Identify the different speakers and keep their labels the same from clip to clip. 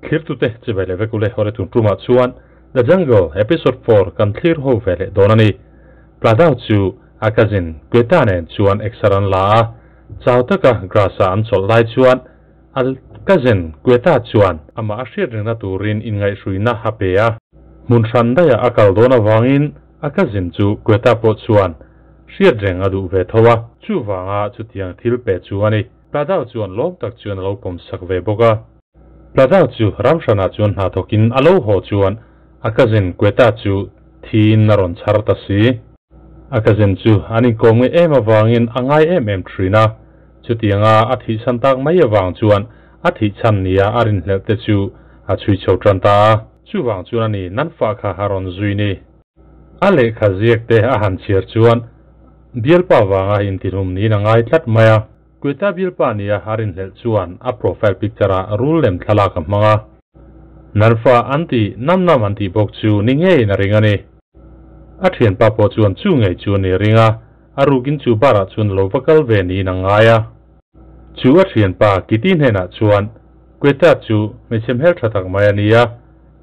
Speaker 1: Thlirtute chibai leh vek ule hawre tun tumah chuan The Jungle Episode 4 kan thlir ho ve leh dawn a ni. Pladao chu a cousin Quetta nen chuan exer an la a, chau taka grass a an chawlh lai chuan a cousin Quetta chuan amah a hriat rengna turin inngaihhruina a pe a. Hmun hran daih a kal dawn avangin a cousin chu Quetta pawh chuan hriat reng a duh ve tho a, chuvanga chutiang thil pe chu a ni. Pladao chuan lawm tak chuan a lo pawm sak ve bawk a. Pladao chu ram hranah chuan hna thawkin a lo haw chuan a cousin Quetta chu thiin a rawn chhar ta si. A cousin chu an inkawm nge em avangin a ngai em em thin a, chutianga a thih chhan tak mai avang chuan a thih chhan nia a rinhlelh te chu a chhui chho tan ta a. Chuvang chuan a ni nan fa kha a rawn zui ni. A lehkha ziak te a han chhiar chuan bialpa vanga intihlum niin a ngai tlat mai a. Quetta bialpa nia a rinhlelh chuan a profile picture ah rul lem thlalak a hmang a. Nan fa an ti nam nam an tih bawk chu ni ngeiin a ring a ni. A thianpa pawh chuan chu ngei chu a ni ring a, a rukin chu bar ah chuan lo va kal ve niin a ngai a. Chu a thianpa Kitty hnenah chuan Quetta chu hmeichhe hmel tha tak mai a ni a,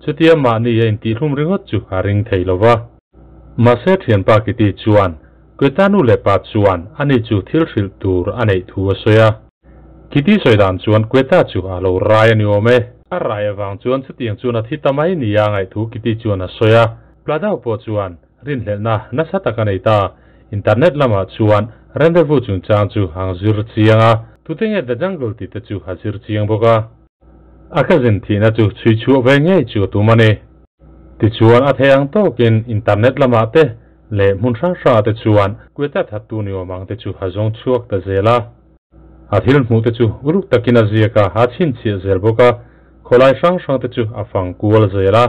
Speaker 1: chutia mahni a intihhlum ringawt chu a ring thei lo va. Mahse thianpa Kitty chuan Quetta nu leh pa chuan ani chu thil hrilh tur a neih thu a sawi a. Kitty sawi dan chuan Quetta chu a lo rai a ni awm e. A rai avang chuan chutiang chuan a thi ta mai nia ngaih thu Kitty chuan a sawi a. Pladao pawh chuan rinhlelhna nasa tak a nei ta. Internet lamah chuan rendezvous chungchang chu ang zir chiang a. Tute nge The Jungle tih te chu a zir chiang bawk a. A cousin thihna chu chhui chhuah ve ngei chu a tum a ni. Tichuan a thei ang tawkin internet lamah te leh hmun hrang hrangah te chuan Quetta thattu ni awm ang te chu a zawng chhuak ta zel a. A thil hmuh te chu uluk takin a ziak a, a chhinchhiah zel bawk a, khawlai hrang hrang te chu a fang kual zel a.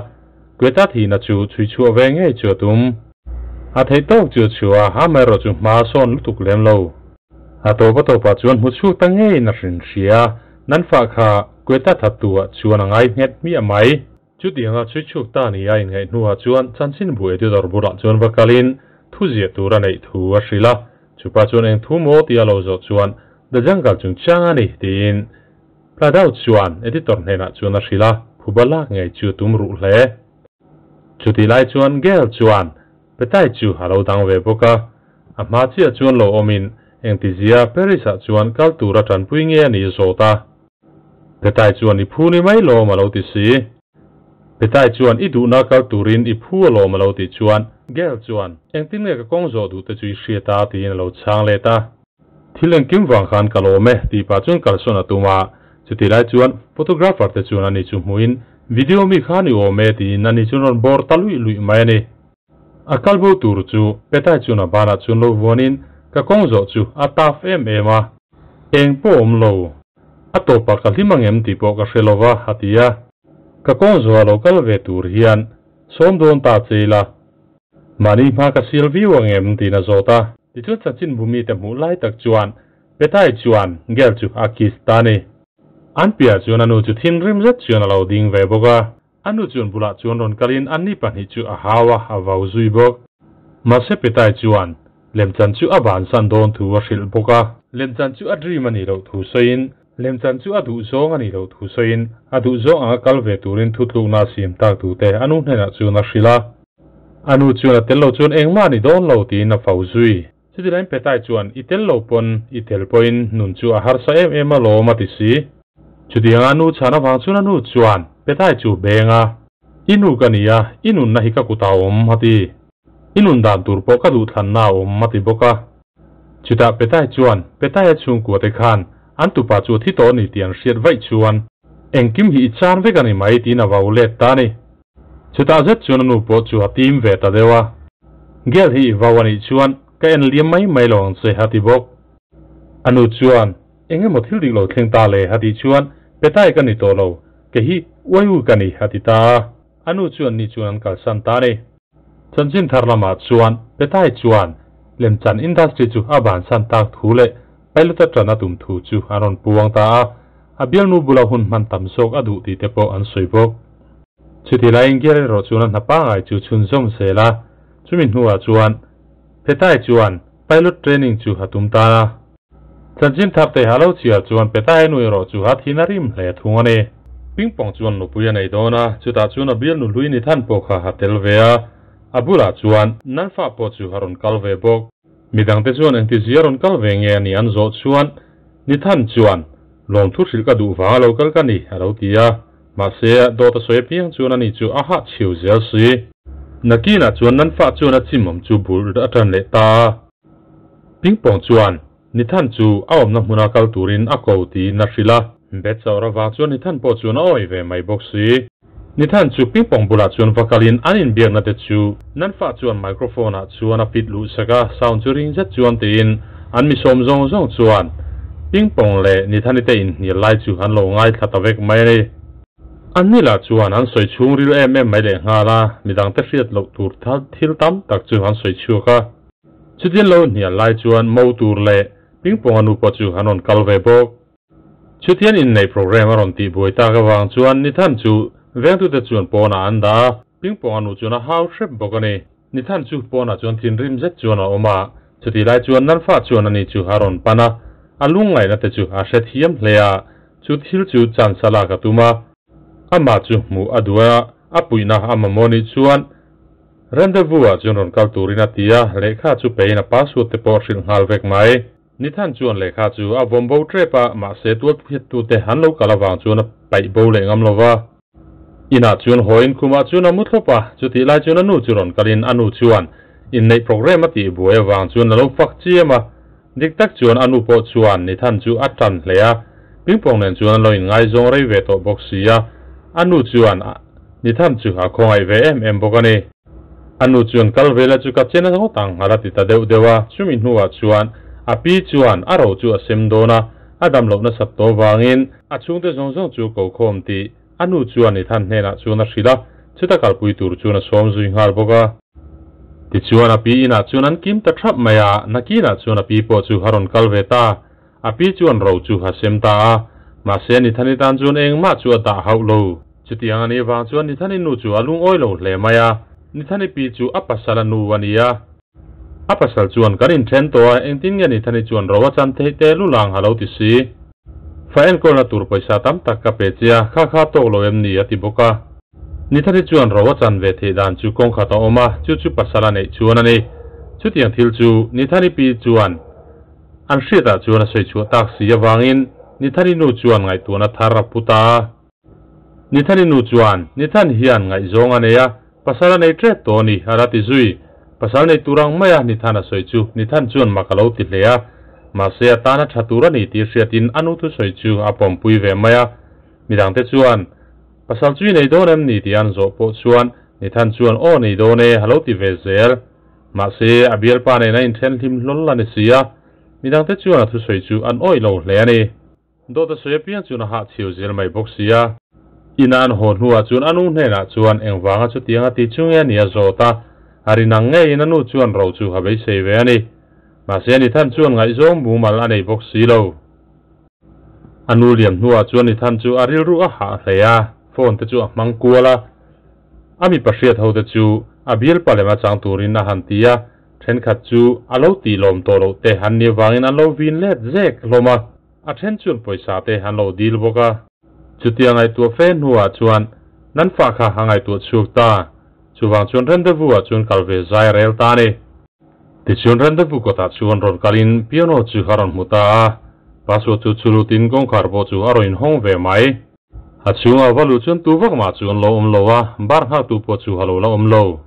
Speaker 1: Quetta thihna chu chhui chhuah ve ngei chu a tum. A theih tawk chu a chhuah a, amaherawh chu hma a sawn lutuk lem lo. A tawp a tawpah chuan hmu chhuak ta ngeiin a hrin hria a, nan fah kha Quetta thattu ah chuan a ngai nghet hmiah mai. Chutianga chhui chhuak ta ni a inngaih hnuah chuan chanchinbu editor bulah chuan va kalin thu ziah tur a neih thu a hrilh a, chupa chuan eng thu maw tia lo zawh chuan The Jungle chungchang a ni tiin Pladao chuan editor hnenah chuan a hrilh a, phuba lak ngei chu tum ruh hle. Chutih lai chuan Gail chuan Petai chu a lo dang ve bawk a, a hma chiah chuan lo awmin engtizia Paris-ah chuan kal tura tanpui nge a nih zawt a. Petai chuan i phu ni mai lawm a lo ti si. Petai chuan i duhna kal turin i phu alawm a lo tih chuan Gail chuan engtin nge ka kawng zawh duh te chu i hriat a tiin a lo chhang let a. Thil engkim vang khan ka lawm e tih pah chuan kalsawn a tum a, chutih lai chuan photographer te chuan ani chu hmuhin video mi khan i awm e tiin ani chuan rawn bawr ta luih luih mai a ni. A kalbo tur chu Petai chuan a banah chuan lo vuanin ka kawng zawh chu a taf em em a. Eng pawh awm lo. A tawpah ka hlim angem tih pawh ka hre lo va, a ti a. Ka kawng zawha lo kal ve tur hian sawm dawn ta che ila. Mahni hma ka sial viau angem tiin a zawt a. Tichuan chanchinbu mite hmuh lai tak chuan Petai chuan Gail chu a kiss ta a ni. An piah chuan a nu chu thinrim zet chuan a lo ding ve bawk a. A nu chuan bulah chuan rawn kalin anni pahnih chu a hau a, a vau zui bawk. Mahse Petai chuan lemchan chu a bansan dawn thu a hrilh bawk a. Lemchan chu a dream a nih loh thu sawiin, lemchan chu a duh zawng a nih loh thu sawiin, a duh zawng anga kal ve turin thutlukna a siam tak thu te a nu hnenah chuan a hrilh a. A nu chuan a tel lo chuan engmah a ni dawn lo tiin a fau zui. Chutilain Petai chuan i tel lo pawn i tel pawhin nun chu a harsa em em alawm a ti si. Chutianga a nu chhan avang chuan a nu chuan Petai chu beng a. I nu ka ni a, i nunna hi ka kutah a awm a ti. I nun dan tur pawh ka duhthlanna a awm a ti bawk a. Chutah Petai chuan Petai a chhungkua te khan an tupa chu a thi tawh a ni tih an hriat vaih chuan engkim hi i chan vek a ni mai tiin a vau let ta a ni. Chutah zet chuan a nu pawh chu a tim ve ta deuh a. Gail hi i vau a nih chuan ka en liam mai mai lo ang che a ti bawk. A nu chuan eng emaw thil dik lo thleng ta le a tih chuan Petai ka ni tawh lo, kei hi Uaiu ka ni a ti ta a. A nu chuan ni chuan an kalsan ta a ni. Chanchin thar lamah chuan Petai chuan lemchan industry chu a bansan tak thu leh pilot atana tum thu chu an rawn puang ta a, a bialnu bula hun hman tam zawk a duh tih te pawh an sawi bawk. Chuti laiin Gary erawh chuan a hna pangai chu chhunzawm zel a, chumi hnuah chuan Petai chuan pilot training chu a tum ta a. Chanchin thar te ha lo chhiar chuan Petai nu erawh chu a thin a rim hle thung a ni. Ping Pong chuan nupui a nei dawn a, chutah chuan a bialnu hlui ni than pawh kha a tel ve a, a bulah chuan nan fa pawh chu a rawn kal ve bawk. Midangte chuan engtizia rawn kal ve nge a nih an zawh chuan ni than chuan lawmthu hrilh ka duh vang a lo kal ka ni a lo ti a, mahse dawt a sawi apiang chuan ani chu a hah chhiu zel si. Nakinah chuan nan fa chuan a chimawm chu bul a tan leh ta a. Ping Pong chuan Nithan chu a awmna hmuna kal turin a ko tiin a hrilh a. Bet chauh ravang chuan Nithan pawh chuan a awih ve mai bawk si. Nithan chu ping pong bulah chuan va kalin an inbiakna te chu nan fa chuan microphone ah chuan a fit luh sak a, sound chu ring zet chuan tiin an mi sawm zawng zawng chuan ping pong leh Nithani te inhnial lai chu an lo ngaithla ta vek mai a ni. An ni lah chuan an sawi chhung ril em em mai lehnghal a, midang te hriat loh tur thil tam tak chu an sawi chhuak a. Chutin lo hnial lai chuan mo tur leh Pingpong a nu pawh chu an rawn kal ve bawk. Chutian inneih program a rawn tih buai tak avang chuan Nithan chu vengtute chuan pawnah an dah a, Pingpong a nu chuan a hau hrep bawk a ni. Nithan chu pawnah chuan thinrim zet chuan a awm a, chutih lai chuan Nanfa chuan ani chu a rawn pan a, a lungngaihna te chu a hre thiam hle a, chu thil chu chance a lak a tum a, amah chu hmuh a duh a, a puihna a mamawh nih chuan Rendezvous ah chuan rawn kal turin a ti a, lehkha chu pein a password te pawh hrilh nghal vek mai. Nithan chuan lehkha chu a vawm bo tep a, mahse tualphiattute an lo kal avang chuan a paih bo leh ngam lo va. Inah chuan haw inkhumah chuan a mu thlawp a, chutih lai chuan a nu chu rawn kalin a nu chuan inneih program a tih buai avang chuan a lo fak chiam a. Dik tak chuan a nu pawh chuan Nithan chu a tan hle a, Pingpong nen chuan an lo inngaizawng rei ve tawh bawk si a, a nu chuan Nithan chu a khawngaih ve em em bawk a ni. A nu chuan kal ve la chu ka chen a ngawt ang a la ti ta deuh deuh a, chumi hnuah chuan a pi chuan a ro chu a sem dawn a, a dam loh nasat tawh vangin a chhungte zawng zawng chu ko khawm tih a nu chuan Nithan hnenah chuan a hrilh a, chuta kalpui tur chuan a sawm zui nghal bawk a. Tichuan a pi inah chuan an kim ta thap mai a, nakinah chuan a pi pawh chu a rawn kal ve ta. A pi chuan ro chu a sem ta a, mahse Nithani tan chuan engmah chu a dah hauh lo. Chutiang a nih vang chuan Nithani nu chu a lungawi lo hle mai a, Nithani pi chu a pasal a nu a ni a. A pasal chuan kan inthen tawh a, engtin nge Nithani chuan ro a chan theih teh lulang a lo ti si. Fa enkawlna tur pawisa tam tak ka pe che a, kha kha tawk lo em ni a ti bawk a. Nithani chuan ro a chan ve theih dan chu kawng khat a awm a, chu chu pasal a neih chuan a ni. Chutiang thil chu Nithani pi chuan an hriatah chuan a sawi chhuah tak si avangin Nithani nu chuan ngaihtuahna thar a pu ta a. Nithani nu chuan, Nithan hian ngaihzawng a nei a, pasal a nei tep tawh a ni, a la ti zui. Pasal nei tur ang maia Nithan a sawi chu Nithan chuan mak a lo ti hle a. Mahse a tan a tha tur a ni tih hriatin a nu thusawi chu a pawmpui ve mai a. Midangte chuan, Pasal chu i nei dawn em ni? tih an zawh pawh chuan Nithan chuan, Aw nei dawn e, a lo ti ve zel. Mahse a bialpa nen a inthen hlim hlawl a ni si a. Midangte chuan a thusawi chu an awih lo hle a ni. Dawt a sawi apiang chuan a hahchhiau zel mai bawk si a. Ina an haw hnuah chuan a nu hnenah chuan engvanga chutiang a ti chu nge ni a zawt a, a rin ang ngeiin a nu chuan ro chu a beisei ve a ni. Mahse Nithan chuan ngaihzawng mumal a nei bawk si lo. A nu liam hnuah chuan Nithan chu a rilru a hah hle a, phone te chu a hmang kual a. A mipa hriat ho te chu a bialpa lem a chang turin a han ti a, Thenkhat chu a lo tih lawm tawh loh te an nih vangin an lo vin let zek hlawm a, a then chuan pawisa te an lo dil bawk a. Chutia ngaihtuah fe hnuah chuan nan fa kha a ngaihtuah chhuak ta, chuvang chuan rendezvous ah chuan kal ve zai a rel ta a ni. Tichuan rendezvous kawtah chuan rawn kalin piano chu a rawn hmu ta a, password chu chulutin kawngkhar pawh chu a rawn inhawng ve mai. A chhungah va luh chuan tu vak mah chu an lo awm lo a, bar nghaktu pawh chu a lo la awm lo.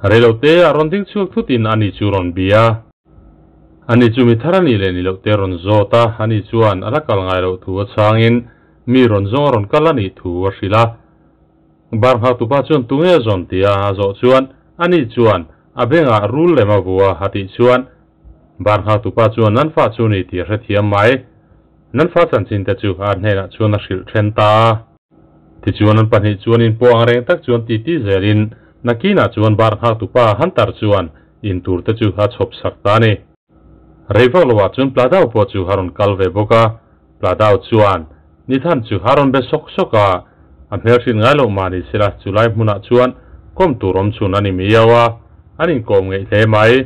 Speaker 1: Reilo te a rawn ding chhuak thut in ani chu rawn bia. Ani chu mi thar a nih leh ni loh te rawn zawt a, ani chuan a la kal ngai loh thu a chhang in mi rawn zawng a rawn kal a nih thu a hrilh a. Bar nghaktupa chuan tunge a zawn tia a zawh chuan ani chuan a bengah rul lem a vua a tih chuan bar nghaktupa chuan nan fa chu ni tih a hrethiam mai. Nan fa chanchin te chu a hnenah chuan a hrilh then ta a. Tichuan an pahnih chuan in pawh ang reng tak chuan titi zelin nakinah chuan bar nghaktupa Hunter chuan in tur te chu a chhawp sak ta a ni. Rei vak loah chuan Pladao pawh chu a rawn kal ve bawk a, Pladao chuan Nithan chu a rawn be sawk sawk a, a hmel hrilh ngai loh mah ni sela chulai hmunah chuan kawm tur awm chhun a ni miau a, an inkawm ngeih hle mai.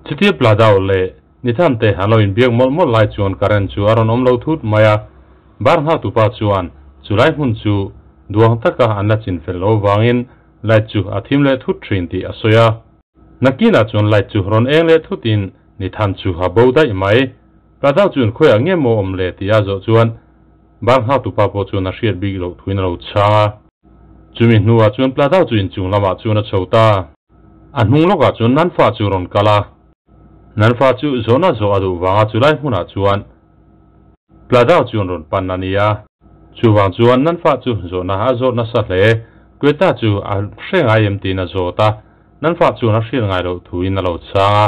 Speaker 1: Chutia Pladao leh Nithan te an lo inbiak mawlh mawlh lai chuan current chu a rawn awm lo thut mai a, bar nghaktupa chuan Chulai hmun chu duang taka an la chinfel loh vangin light chu a thim leh thut thin tih a sawi a. Nakinah chuan light chu rawn eng leh thutin Nithan chu a bo daih mai. Pladau chuan khawiah nge maw awm le tih a zawh chuan bar nghaktu pa pawh chuan a hriat bik loh thuin a lo chhang a. Chumi hnuah chuan Pladau chu inchung lamah chuan a chho ta. A hnung lawkah chuan Nanfa chu rawn kal a. Nanfa chu zawhna zawh a duh vanga chulai hmunah chuan Pladau chuan rawn pan a ni a. Chuvang chuan Nanfa chu zawhna a zawt nasa hle. Quetta chu a hre ngai em tiin a zawt a. Nanfa chuan a hriat ngai loh thuin a lo chhang a.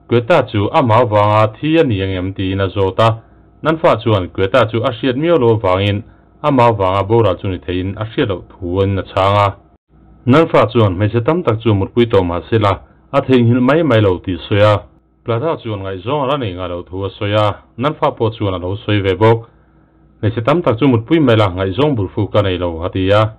Speaker 1: Quetta chu amah vanga thi a ni ang em tiin a zawt a. Nanfa chuan Quetta chu a hriat miau loh avangin amah vanga boral chu ni theiin a hriat loh thuin a chhang a. Nanfa chuan hmeichhe tam tak chu mutpui tawh mah sela a theihnghilh mai mai lo tih sawi a. Pladha chuan ngaihzawng a la nei ngai loh thu a sawi a, nan fa pawh chuan a lo sawi ve bawk. Hmeichhe tam tak chu mutpui mai la, ngaihzawng bulfu ka nei lo, a ti a.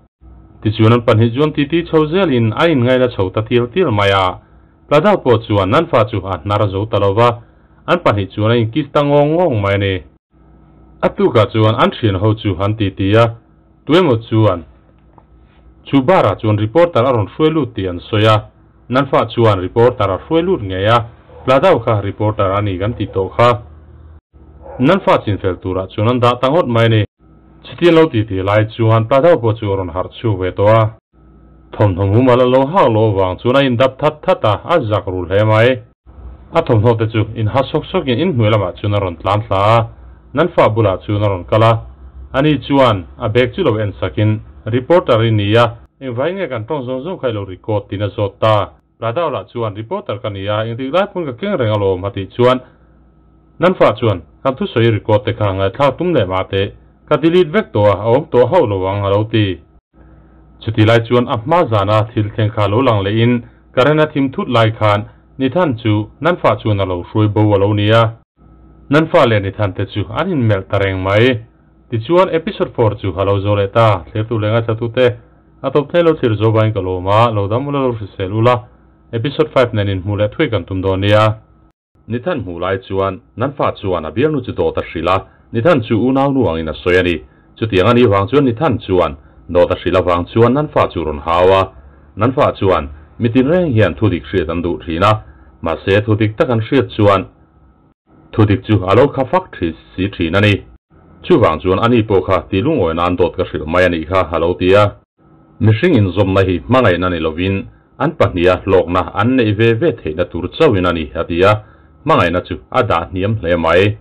Speaker 1: Tichuan an pahnih chuan titi chho zelin a inngaihna chho ta tial tial mai a. Pladha pawh chuan nan fa chu a hnar zo ta lo va, an pahnih chuan a inkiss ta ngawng ngawng mai a ni. A tukah chuan an thian ho chu an titi a, tuemaw chuan chu bar-ah chuan reporter a rawn hruai lut tih an sawi a. Nanfa chuan reporter a hruai lut ngei a, Pladau kha reporter a ni kan tih tawh kha. Nanfa chinfel turah chuan an dah ta ngawt mai a ni. Chutiang lo ti tih lai chuan Pladau pawh chu a rawn harh chhuak ve tawh a. Thawmhnaw mumal a lo hak loh avang chuan a indap that that a, a zak ru hle mai. A thawmhnaw te chu inha sawk sawkin inhnuai lamah chuan a rawn tlan thla a, Nanfa bulah chuan a rawn kal a. Ani chuan a bag chu lo en sakin, Reporter i ni a, Engvai nge kan tawng zawng zawng kha i lo record tiin a zawt ta. Pladau lah chuan reporter ka ni a, engtik lai pawn ka keng reng alawm a tih chuan Nanfa chuan kan thusawi record te kha ngaihthlak tum leh mah teh, ka delete vek tawh a, a awm tawh hauh lo ang a lo ti. Chuti lai chuan a hma zana thil thleng kha lo lang leh in current a thim thut lai khan Nithan chu Nanfa chuan a lo hruai bo a lo ni a. Nanfa leh Nithan te chu an inmelh ta reng mai. Tichuan episode four chu a lo zo leh ta, thlertu leh ngaithlatute a tawp thleng lo thlir zo vangin ka lawm a, lo dam ula lo hrisel ula, episode five nen inhmuh leh thuai kan tum dawn nia. Nithan hmuh lai chuan Nanfa chuan a bialnu chu dawt a hrilh a, Nithan chu unaunu angin a sawi a ni. Chutiang a nih vang chuan Nithan chuan dawt a hrilh avang chuan Nanfa chu rawn hau a. Nanfa chuan mitin reng hian thudik hriat an duh thin a, mahse thudik tak an hriat chuan, Thudik chu a lo kha fak thi si thin a ni. Chuvang chuan ani pawh kha ti lungawi nan dawt ka hrilh mai a nih kha a lo ti a. Mihring inzawmna hi hmangaihna ni lovin an pahniha hlawkna an neih ve ve theihna tur chauhin a ni a ti a, hmangaihna chu a dah hniam hle mai.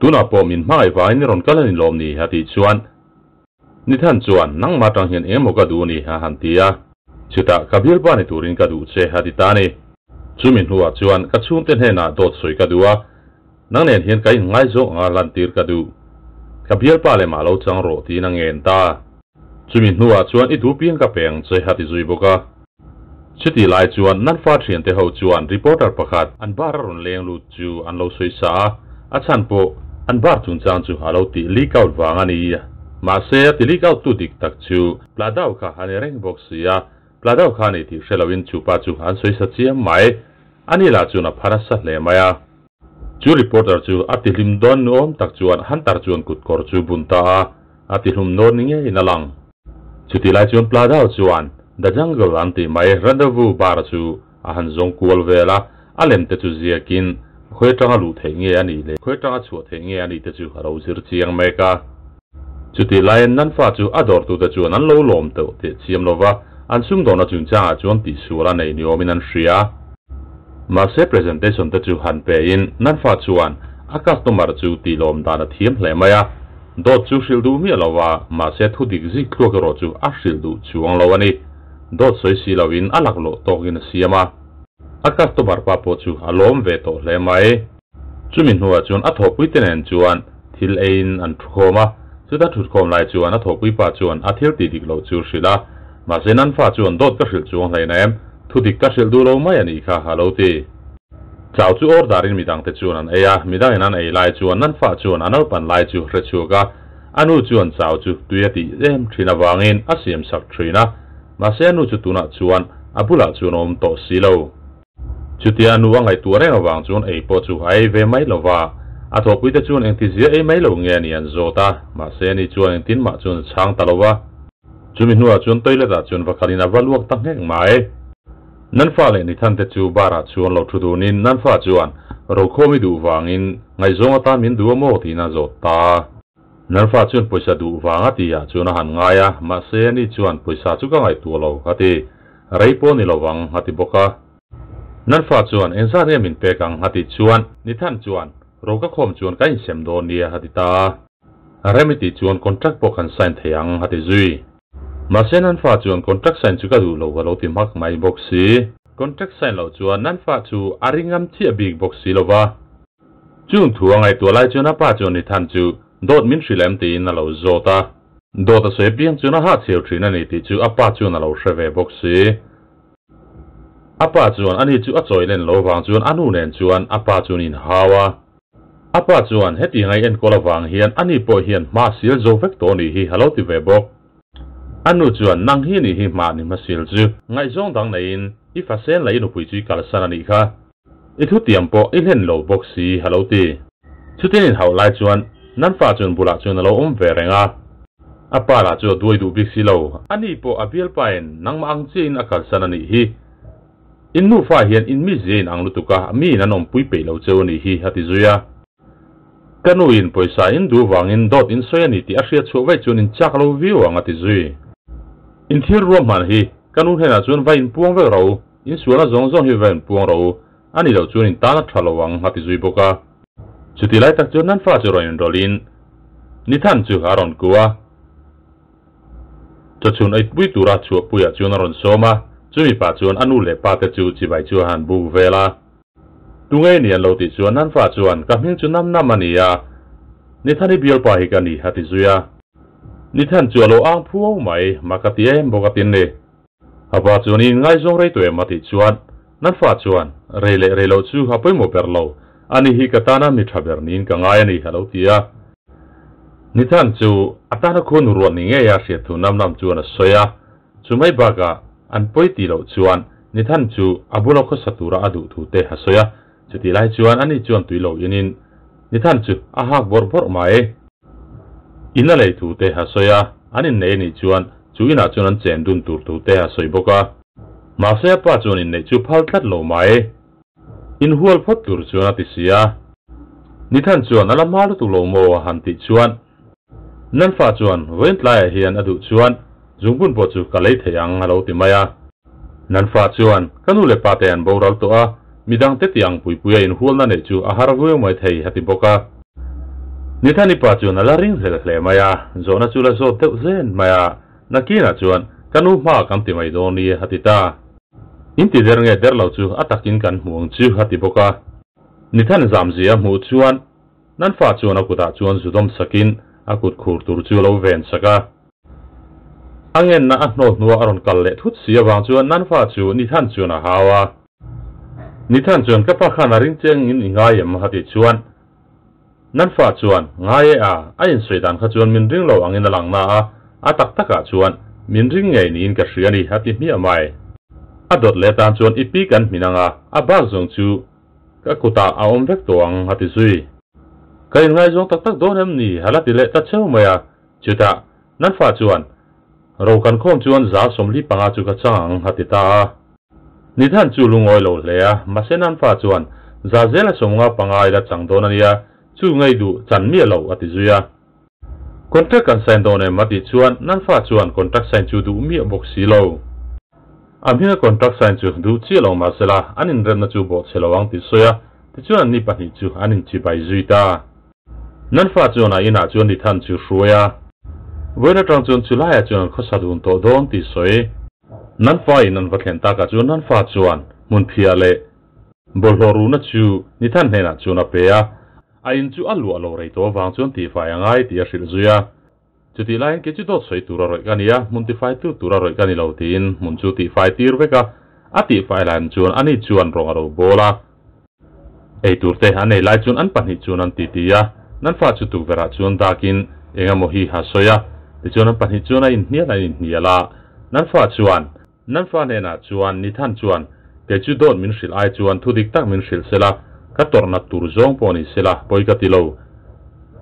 Speaker 1: Tunah pawh min hmangaih vangin i rawn kal a ni lawm ni a tih chuan Nithan chuan nangmah atang hian engemaw ka duh a ni a han ti a. Chutah ka bialpa ni turin ka duh che a ti ta a ni. Chumi hnuah chuan ka chhungte hnenah dawt sawi ka duh a, nang nen hian ka inngaizawng anga lantir ka duh. Ka bialpa leh mah lo chang rawh tiin a ngen ta. Chumi hnuah chuan i duh piang ka pe ang che a ti zui bawk a. Chutih lai chuan Nanfa thiante ho chuan reporter pakhat an bar a rawn leng lut chu an lo sawi sa a, a chhan pawh an bar chungchang chu a lo tih leak out vang a ni. Mahse a ti leak out tu dik tak chu Pladau kha a ni reng bawk si a, Pladau kha a ni tih hre loin chu pa chu an sawi sa chiam mai. Ani lah chuan a pha nasa hle mai a. Chu reporter chu a tihlim dawn nuam tak chuan Hunter chuan kutkawr chu bun ta a, a tihlum nawn ni ngeiin a lang. Chutih lai chuan Pladau chuan The Jungle an tih mai Rendezvous Bar chu a han zawng kual vel a, a lem te chu ziakin khawi atanga luh theih nge a nih leh khawi atanga chhuah theih nge a nih te chu a lo zir chiang mek a. Chutih laiin Nanfa chu a dawrtute chuan an lo lawm teuh teh chiam lo va, an sumdawhna chungchangah chuan tihsual a nei ni awmin an hria. Mahse presentation te chu han pein Nanfa chuan a customer chu tih lawm dan a thiam hle mai a, dawt chu hrilh duh miah lo va, mahse thu dik zik thluak erawh chu a hrilh duh chuang lo a ni. Dawt sawi si loin a laklawh tawkin a siam a. A customer pa pawh chu a lawm ve tawh hle mai. Chumi hnuah chuan a thawhpui te nen chuan thil eiin an thukhawm a, chuta thutkhawm lai chuan a thawhpui pa chuan a thil tih dik loh chu hrilh a, mahse nan fa chuan dawt ka hrilh chuang hlein em, thu dik ka hrilh duh lo mai a nih kha a lo ti. Chau chu awr darin midang te chuan an ei a, midangin an ei lai chuan nan fa chuan a naupan lai chu hre chhuak a, a nu chuan chau chu tui a tih em thin avangin a siam sak thin a, mahse a nu chu tunah chuan a bulah chuan a awm tawh si lo. Chutia nu a ngaihtuah reng avang chuan ei pawh chu a ei ve mai lo va. A thawhpuite chuan engtizia ei mai lo nge a ni an zawt a, mahse ani chuan engtin mah chuan a chhang ta lo va. Chumi hnuah chuan toilet ah chuan va kalin a va luak ta nghek mai. Nan fa leh Nithan te chu bar ah chuan lo thu dunin nan fa chuan Rokhawmi duh vangin ngaihzawng atan min duh a maw tiin a zawt ta. Nan fa chuan pawisa duh vang a tihah chuan a han ngai a, mahse ani chuan pawisa chu ka ngaihtuah lo a ti. Rei pawh ni lovang a ti bawk a. Nan fa chuan engzat nge min pek ang a tih chuan Nithan chuan ro ka khawm chuan ka insem dawn nia a ti ta a. Rem i tih chuan contract pawh kan sign thei ang a ti zui. Mahse nan fa chuan contract sign chu ka duh lo a lo ti hmak mai bawk si. Contract sign loh chuan nan fa chu a ringam chiah bik bawk si lo va. Chung thu a ngaihtuah lai chuan a pa chuan Nithan chu dawt min hrilh em tiin a lo zawt a. Dawt a sawi apiang chuan a hahchhiau thin a ni tih chu a pa chuan a lo hre ve bawk si. A pa chuan ani chu a chawi len lo vang chuan a nu nen chuan a pa chuan in hau a. A pa chuan heti ngai enkawl avang hian ani pawh hian hma sil zo vek tawh nih hi a lo ti ve bawk. A nu chuan nang hi nih hi hma ni hmasil chu. Ngaihzawng dang neiin i fasen leh i nupui chu i kalsan a nih kha. I thutiam pawh i hlen lo bawk si a lo ti. Chutin inhauh lai chuan nan fa chuan bulah chuan a lo awm ve reng a. A pa lah chu a duai duh bik si lo. Ani pawh a bialpain nangmah ang chiahin a kalsan a nih hi. In nufa hian in mizia in ang lutuk a, miin an awmpui peih lo cheu a nih hi, a ti zui a. Ka nuin pawisa in duh vangin dawt in sawi a ni tih a hriat chhuah vaih chuan in chak lo viau ang, a ti zui. In thil ruahman hi ka nu hnenah chuan va inpuang vek rawh u, in sualna zawng zawng hi va inpuang rawh u, a ni loh chuan in tan a tha lo ang, a ti zui bawk a. Chuti lai tak chuan nan fa chu rawn inrawlhin Nithan chu a rawn ku a. Chawchhun eitpui tura chhuahpuiah chuan a rawn sawm a, chumi pah chuan a nu leh pa te chu chibai chu a han buk vel a. Tunge ni an lo tih chuan nan fa chuan ka hming chu nam nam a ni a, Nithani bialpa hi ka ni a ti zui a. Nithan chu a lo ang phuau mai, mak a ti em bawk a tin ni. A pa chuan i inngaizawng rei tawh em a tih chuan nan fa chuan rei leh rei loh chu a pawimawh ber lo, ani hi ka tana mi tha ber niin ka ngai a ni a lo ti a. Nithan chu a tana khuanu ruat ni ngei a hriat thu nam nam chuan a sawi a, chu mai bakah an pawi tih loh chuan Nithan chu a bula khawsa tura a duh thu te a sawi a, chutih lai chuan ani chuan tui lo inin Nithan chu a hak bawrh bawrh mai. In a lei thu te a sawi a, an innei anih chuan chu inah chuan an chen dun tur thu te a sawi bawk a. Mahse a pa chuan inneih chu phal tlat lo mai. Inhual phawt tur chuan a ti si a. Nithan chuan a la hma lutuk lo maw a han tih chuan Nan fa chuan vawiin tlaiah hian a duh chuan zungbun pawh chu ka lei thei ang a lo ti mai a. Nan fa chuan ka nu leh pa te an boral tawh a, midang te tih ang puipuia inhualna neih chu a har viau mai thei a ti bawk a. Nithani pa chuan a la ring hlel hle mai a, zawhna chu la zawt deuh zen mai a, nakinah chuan ka nu hma kan ti mai dawn ni a ti ta. In ti der nge der lo chu a takin kan hmu ang chu a ti bawk a. Nithan zamzia a hmuh chuan nan fa chuan a kutah chuan zu dawm sakin a kut khur tur chu a lo ven sak a. A ngenna a hnawl hnua a rawn kal leh thut si avang chuan nan fa chu Nithan chuan a hau a. Nithan chuan ka pa khan a ring cheng in i ngai em a tih chuan nan fa chuan ngai e a, a insawi dan kha chuan min ring lo angin a lang na a, a tak takah chuan min ring ngei niin ka hria a ni a ti hmiah mai. A dawt leh atan chuan i pi kan hmin ang a, a bak zawng chu ka kutah a awm vek tawh ang a ti zui. Ka inngaizawng tak tak dawn em ni? A la ti leh ta cheu mai a, chutah nan fa chuan ro kan khawm chuan 45 chu ka chang ang a ti ta a. Nithan chu lungawi lo hle a, mahse nan fa chuan 155 ila chang dawn a nia, chu ngei duh chan miah lo a ti zui a. Contract kan sign dawn em a tih chuan nan fa chuan contract sign chu duh miah bawk si lo. A hminga contract sign chu duh chiah lo mahsela an inremna chu bawhchhe lo ang tih sawi a, tichuan anni pahnih chu an inchibai zui ta. Nan fa chuan a inah chuan Nithan chu hruai a, vawiin atang chuan chulaiah chuan an khawsa dun tawh dawn tih sawi. Nan fa in an va thlen takah chuan nan fa chuan hmunphiah leh bawlhhlawh ruhna chu Nithan hnenah chuan a pe a, A in chu a luah lo rei tawh avang chuan tihfai a ngai tih a hrilh zui a. Chutih laiin kei chu dawt sawi tur a rawih ka ni a, hmun tifaitu tur a rawih ka ni lo tiin hmun chu tihfai tir vek a. A tihfai laiin chuan ani chuan rawng a ro bawl a. Ei tur te an ei lai chuan an pahnih chuan an titi a, nan fa chu tukverhah chuan dakin eng emaw hi a sawi a. Tichuan an pahnih chuan a inhnial an inhnial a, nan fa chuan. Nan fa hnenah chuan Nithan chuan, Kei chu dawt min hrilh ai chuan thu dik tak min hrilh se la, Ka tawrh nat tur zawng pawh ni sela pawi ka ti lo.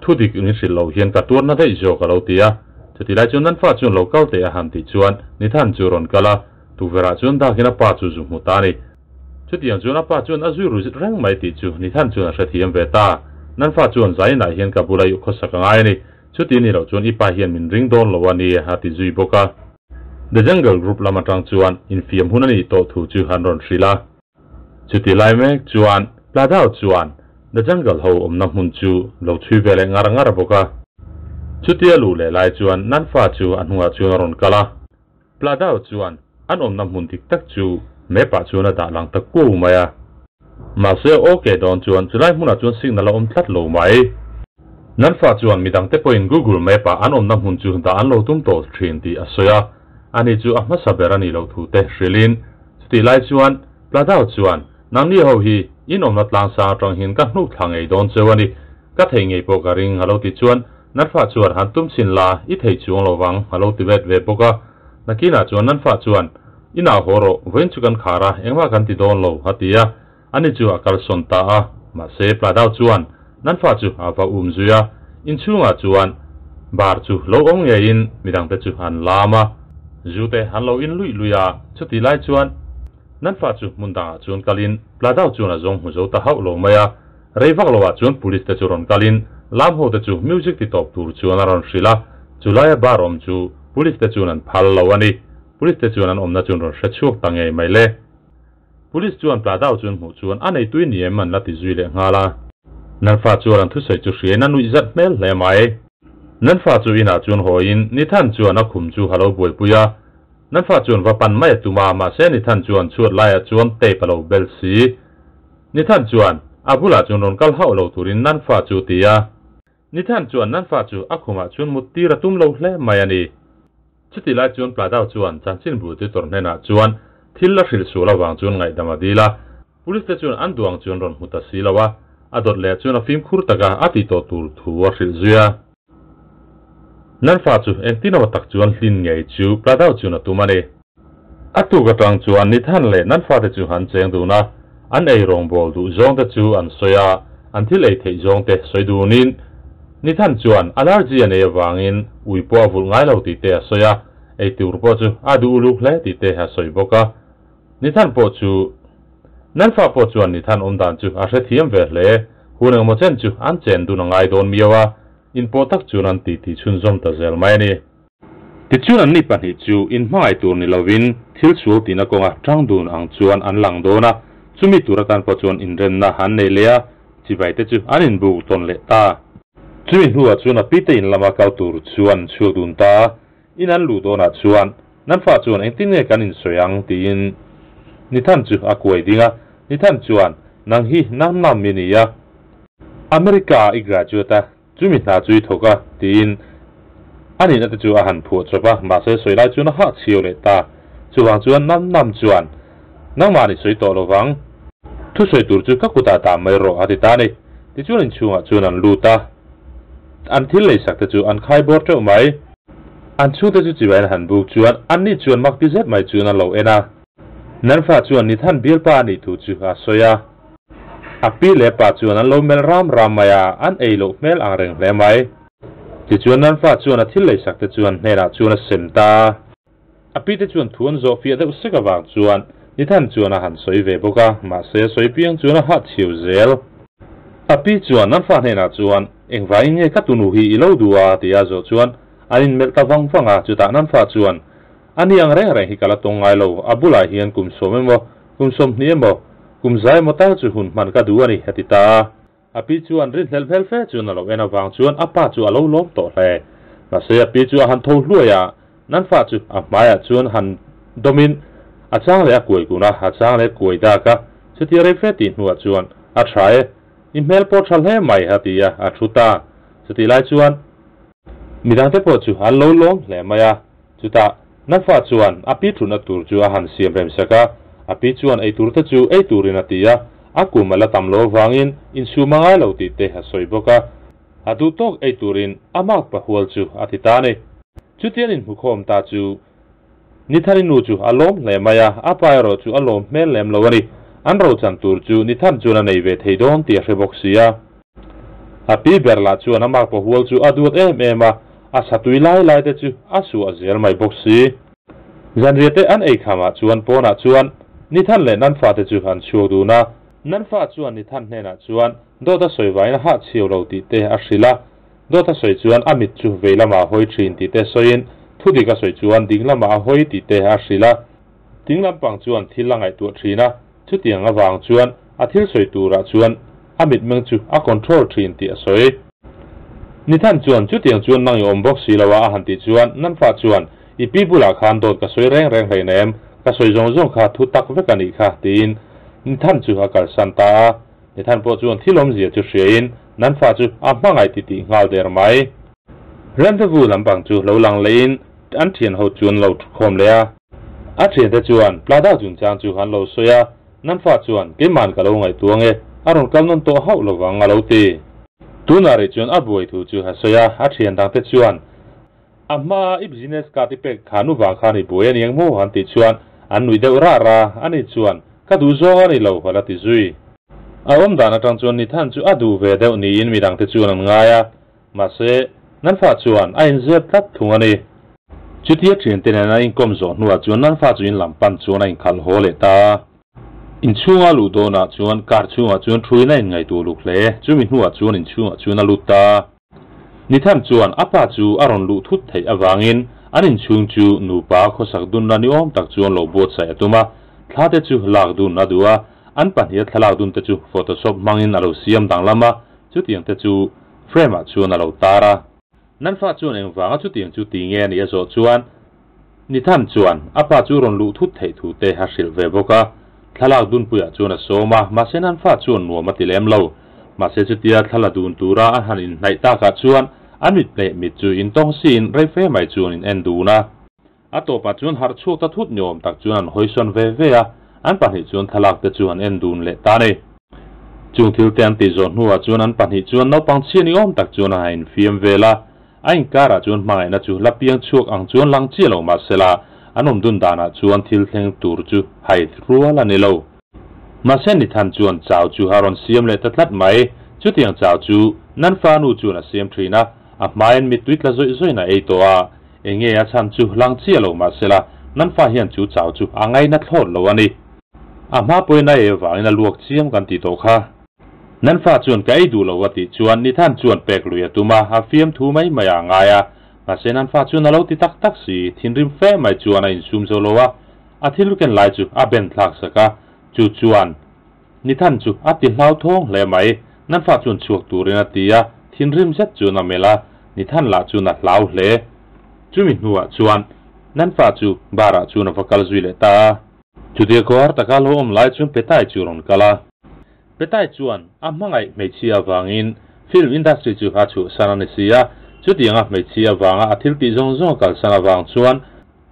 Speaker 1: Thu dik min hrilh loh hian ka tuar na daih zawk a lo ti a. Chuti lai chuan nan fa chuan lo kal teh a han tih chuan Nithan chu rawn kal a, tukverhah chuan dakin a pa chu zu hmu ta a ni. Chutiang chuan a pa chuan a zui ru zit reng mai tih chu Nithan chuan a hrethiam ve ta. Nan fa chuan zainah hian ka bula i khawsak a ngai a ni. Chuti ni loh chuan i pa hian min ring dawn lo a ni a ti zui bawk a. The Jungle Group lam atang chuan infiam hun a nih tawh thu chu han rawn hrilh a. Chuti lai mek chuan Pladao chuan The Jungle ho awmna hmun chu lo chhui ve leh ngar ngar bawk a. Chutia luh leh lai chuan Nanfa chu a hnungah chuan a rawn kal a. Pladao chuan an awmna hmun dik tak chu map ah chuan a dah lang ta kuau mai a. Mahse ok dawn chuan chulai hmunah chuan signal a awm tlat lo mai. Nanfa chuan midangte pawhin Google Map ah an awmna hmun chu dah an lo tum tawh thin tih a sawi a. Ani chu a hmasa ber a nih loh thu te hrilhin chutih lai chuan Pladao chuan, Nangni ho hi in awmna tlang sang atang hian ka hnuk thla ngei dawn cheu a ni. Ka thei ngei pawh ka ring a lo ti chuan Nanfa chuan han tum chhin la i thei chuang lo vang a lo ti vet ve bawk a. Nakinah chuan Nanfa chuan, Inah haw rawh, vawiin chu kan khar a, engmah kan ti dawn lo a ti a. Ani chu a kalsawn ta a. Mahse Pladao chuan Nanfa chu a va um zui a. Inchhungah chuan bar chu lo awm ngeiin midangte chu an lam a. Zu te an lo in luih luih a, chutih lai chuan Nanfa chu hmun dangah chuan kalin Pladao chuan a zawng hmu zo ta hauh lo mai a. Rei vak loah chuan police te chu rawn kalin lam ho te chu music ti tawp tur chuan a rawn hrilh a, chulaia bar awm chu police te chuan an phal lo a ni. Police te chuan an awmna chuan rawn hre chhuak ta ngei mai le. Police chuan Pladao chuan hmuh chuan a neitui ni em an la ti zui leh nghal a. Nanfa chuan an thusawi chu hriain a nuih zat hmel hle mai. Nanfa chu inah chuan hawiin Nithan chuan a khum chu a lo buaipui a. Nanfa chuan va pan mai a tum a, mahse Nithan chuan chhuat laiah chuan tape a lo bel si. Nithan chuan a bulah chuan rawn kal hauh lo turin Nanfa chu a ti a. Nithan chuan Nanfa chu a khumah chuan mut tir a tum lo hle mai a ni. Chutih lai chuan Pladao chuan chanchinbu tutor hnenah chuan thil la hrilh sual avang chuan ngaihdam a dil a. Police te chuan an duang chuan rawn hmu ta si lo a, a dawt leh chuan a fimkhur taka a tih tawh tur thu a hrilh zui a. Nanfa chu engtin emaw tak chuan hlin ngei chu Pladao chuan a tum a ni. A tuk atang chuan Nithan leh Nanfa te chu an cheng dun a, an ei rawngbawl duh zawng te chu an sawi a, an thil ei theih zawng te sawi dunin Nithan chuan allergy a nei avangin ui pawh a vulh ngai lo tih te a sawi a, ei tur pawh chu a duh uluk hle tih te a sawi bawk a. Nithan pawh chu Nanfa pawh chuan Nithan awm dan chu a hrethiam ve hle, hun engmaw chen chu an chen dun a ngai dawn miau a, inpawh tak chuan an titi chhunzawm ta zel mai a ni. Tichuan anni pahnih chu inhmangaih tur ni lovin thil sual tihna kawnga tang dun ang chuan an lang dawn a, chumi tur atan pawh chuan inremna an nei leh a, chibai te chu an inbuk tawn leh ta. Chumi hnuah chuan a pite in lama kal tur chuan an chhuak dun ta a, in an luh dawnah chuan nan fa chuan engtin nge kan insawi ang tiin Nithan chu a kuai ding a, Nithan chuan nang hi nam nam mi ni a, America ah i graduate a, Chumi hna chu i thawk a, tiin a nihna te chu a han phuah chawp a, mahse sawi lai chuan a hah chhiau leh ta. Chuvang chuan nam nam chuan, Nangmah ni sawi tawh lovang. Thusawi tur chu ka kutah dah mai rawh, a ti ta a ni. Tichuan inchhungah chuan an lut a, an thil leisak te chu an khai bawr teuh mai. An chhungte chu chibai han buk chuan anni chuan mak ti zet mai chuan a lo en a. Nanfa chuan Nithan bialpa a nih thu chu a sawi a. A pi leh pa chuan an lo melh ram ram mai a, an ei loh hmel ang reng hle mai. Tichuan Nanfa chuan a thil leisak te chuan hnenah chuan a sem ta a. A pi te chuan thu an zawh fiah deuh sek avang chuan Nithan chuan a han sawi ve bawk a, mahse a sawi piang chuan a hah chhiau zel. A pi chuan Nanfa hnenah chuan, Engvangin nge ka tunu hi i lo duh a? tia a zawh chuan an inmelh ta vang vang a, chutah Nanfa chuan, A ni ang reng reng hi ka la tawng ngai lo, a bulah hian kum sawm emaw, kum sawmhnih emaw, kum za emaw tal chu hun hman ka duh a ni, a ti ta a. A pi chuan rinhlelh hmel fe chuan a lo en avang chuan a pa chu a lo lawm tawh hle. Mahse a pi chu a han tho hluai a, nan fa chu a hmaiah chuan han dawmin a chang leh a kuai kun a, a chang leh kuai dak a, chutia rei fe tih hnuah chuan a tha e, i hmel pawh tha hle mai, a ti a, a thu ta. Chutih lai chuan midangte pawh chu an lo lawm hle mai a. Chutah, Nafa chuan a pi thutna tur chu a han siam rem sak a, a pi chuan ei tur te chu ei turin a ti a, a kum a la tam lo avangin insum a ngai lo tih te a sawi bawk a. A duh tawk ei turin a mak pahual chu a ti ta a ni. Chutian inhmukhawm ta chu Nithani nu chu a lawm hle mai a, a pa erawh chu a lawm hmel lem lo a ni. An rochan tur chu ni than chuan a nei ve thei dawn tih a hre bawk si a. A pi ber lah chuan a makpa hual chu a duat em em a, a satui lai lai te chu a suah zel mai bawk si. Zanriah te an ei khamah chuan pawnah chuan Nithan leh nan fate chu an chhuak dun a. Nan fa chuan Nithan hnenah chuan dawt a sawi vaiin a hahchhiau lo tih te a hrilh a. Dawt a sawi chuan a mit chu vei lamah a hawi thin tih te sawiin thudik a sawi chuan ding lamah a hawi tih te a hrilh a. Ding lampang chuan thil a ngaihtuah thin a, chutiang avang chuan a thil sawi turah chuan a mitmeng chu a control thin tih a sawi. Nithan chuan chutiang chuan nang i awm bawk si lo a a han tih chuan Nanfa chuan i pi bulah khan dawt ka sawi reng reng hleinem, ka sawi zawng zawng kha thu tak vek a nih kha tiin Nithan chu a kalsan ta a. Nithan pawh chuan thil awmzia chu hriain Nanfa chu a hmangaih ti tih nghal der mai. Rendezvous lampang chu lo lang lehin an thian ho chuan lo thukhawm leh a. A thiante chuan Plada chungchang chu an lo sawi a, Nanfa chuan keiman ka lo ngaihtuah ange, a rawn kal nawn tawh hauh lovang a lo ti. Tunah rih chuan a buai thu chu a sawi a, a thian dangte chuan a hmaa i business card i pek khan u vang khan i buai a ni ang maw an tih chuan an nuih deuh rah ra, ani chuan ka duh zawng a ni lo a la ti zui. A awm dan atang chuan Nithan chu a duh ve deuh niin midangte chuan an ngai a, Mahse, Nanfa chuan a inzep tlat thung a ni. Chutia thiante nen a inkawm zawh hnuah chuan Nanfa chu in lam pan chuan a inkhalh haw leh ta a. Inchhunga luh dawnah chuan car chhungah chuan thuin a inngaihtuah luk hle. Chumi hnuah chuan inchhungah chuan a lut ta a. Nithan chuan a pa chu a rawn luh thut theih avangin an inchhung chu nupa khawsak dunna ni awm tak chuan lo buatsaih a tum a. Thla te chu lak dun a duh a, an pahniha thlalak dun te chu photoshop hmangin a lo siam danglam a, chutiang te chu Frame ah chuan a lo tar a. Nan fa chuan engvanga chutiang chu ti nge a nih a zawh chuan Nithan chuan a pa chu rawn luh thut theih thu te a hrilh ve bawk a. Thlalak dunpuiah chuan a sawm a, mahse nan fa chuan nuam a ti lem lo. Mahse chutia thlala dun tura a han inhnaih takah chuan a mit leh mit chu intawng siin rei fe mai chuan in en dun a. A tawpah chuan harh chhuak ta thut ni awm tak chuan an hawisawn ve ve a, an pahnih chuan thlalak te chu an en dun leh ta a ni. Chung thil te an tih zawh hnuah chuan an pahnih chuan naupang chhia ni awm tak chuan a han infiam vel a, a inkarah chuan hmangaihna chu hla piang chhuak ang chuan lang chiah lo mahsela an awm dun danah chuan thil thleng tur chu hai rual a ni lo. Mahse Nithan chuan chau chu a rawn siam leh ta tlat mai, chutiang chau chu nan fanu chuan a siam thin a, a hmain mittui tla zawih zawihin a ei tawh a, Enge a chhan chu hlang chiah lo mahsela nan fa hian chu chau chu a ngaina thlawt lo a ni. A hma pawhin a ei avangin a luak chiam kan tih tawh kha. Nan fa chuan ka ei duh lo a tih chuan Nithan chuan pek lui a tum a, a fiam thu mai mai ah a ngai a. Mahse nan fa chuan a lo ti tak tak si, thinrim fe mai chuan a insum zo lo a, a thil ken lai chu a ben thlak sak a, chu chuan Nithan chu a ti hlauthawng hle mai. Nan fa chuan chhuak turin a ti a, thinrim zet chuan a melh a, Nithan lah chuan a hlau hle. Chumi hnuah chuan Nan fa chu bar ah chuan a va kal zui leh ta a. Chutia kawr taka lo awm lai chuan Petai chu a rawn kal a. Petai chuan a hmangaih hmeichhia avangin film industry chu a chhuahsan a ni si a, chutianga hmeichhia avanga a thil tih zawng zawng a kalsan avang chuan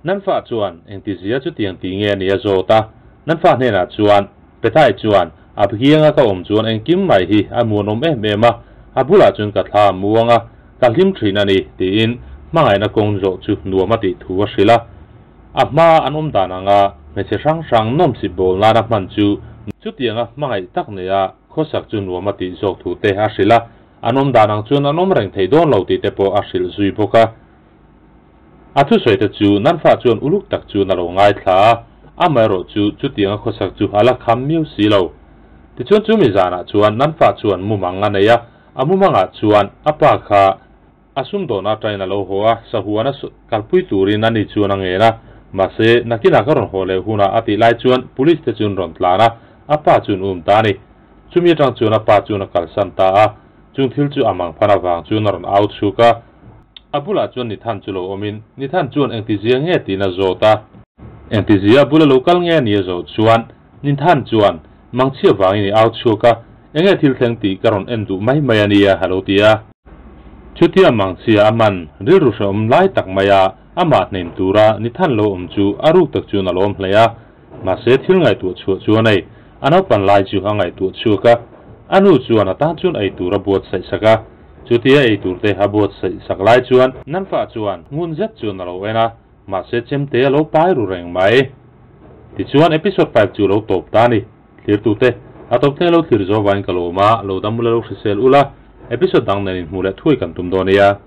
Speaker 1: Nan fa chuan engtizia chutiang tih nge a nih a zawt a, nan fa hnenah chuan, Petai chuan, A bhianga ka awm chuan engkim mai hi a muanawm em em a, a bulah chuan ka thla a muang a, ka hlim thin a ni, tiin hmangaihna kawng zawh chu nuam a tih thu a hrilh a. A hma an awm dan anga hmeichhe hrang hrang nawmsip bawl nana hman chu chutianga hmangaih tak neia khawsak chu nuam a tih zawk thu te a hrilh a, an awm dan ang chuan an awm reng thei dawn lo tih te pawh a hrilh zui bawk a. A thusawi te chu nan fa chuan uluk tak chuan a lo ngaithla a, amaherawh chu chutianga khawsak chu a la kham miau si lo. Tichuan chumi zanah chuan nan fa chuan mumang a nei a, a mumangah chuan a pa kha a sumdawn atangin a lo haw a, sahuana kalpui turin ani chuan a ngen a, mahse nakinah ka rawn haw leh hunah a tih lai chuan police te chuan rawn tlan a, a pa chuan um ta a ni. Chumi atang chuan a pa chuan a kalsan ta a, chung thil chu a mangphan avang chuan a rawn au chhuk a. A bulah chuan Nithan chu lo awmin, Nithan chuan engtizia nge tiin a zawt a. Engtizia a bula lo kal nge ni a zawh chuan, Nithan chuan, Mangchhia vangin i au chhuak a, enge thil thleng tih ka rawn en duh mai mai a nia, a lo ti a. Chutia mangchhia a man rilru hrehawm lai tak mai a, amah hnem tura Nithan lo awm chu a ruk tak chuan a lawm hle a. Mahse thil ngaihtuah chhuah chu a nei, a naupan lai chu a ngaihtuah chhuak a, a nu chuan a tan chuan ei tur a buatsaih sak a, chutia ei tur te a buatsaih sak lai chuan nan fa chuan ngun zet chuan a lo en a, mahse chemte a lo pai ru reng mai. Tichuan episode 5 chu lo tawp ta a ni. Thirtute a tawp thleng lo thlir zo vangin ka lawm a, lo dam ula lo hrisel ula, episode dang nen inhmuh leh thuai kan tum dawn nia.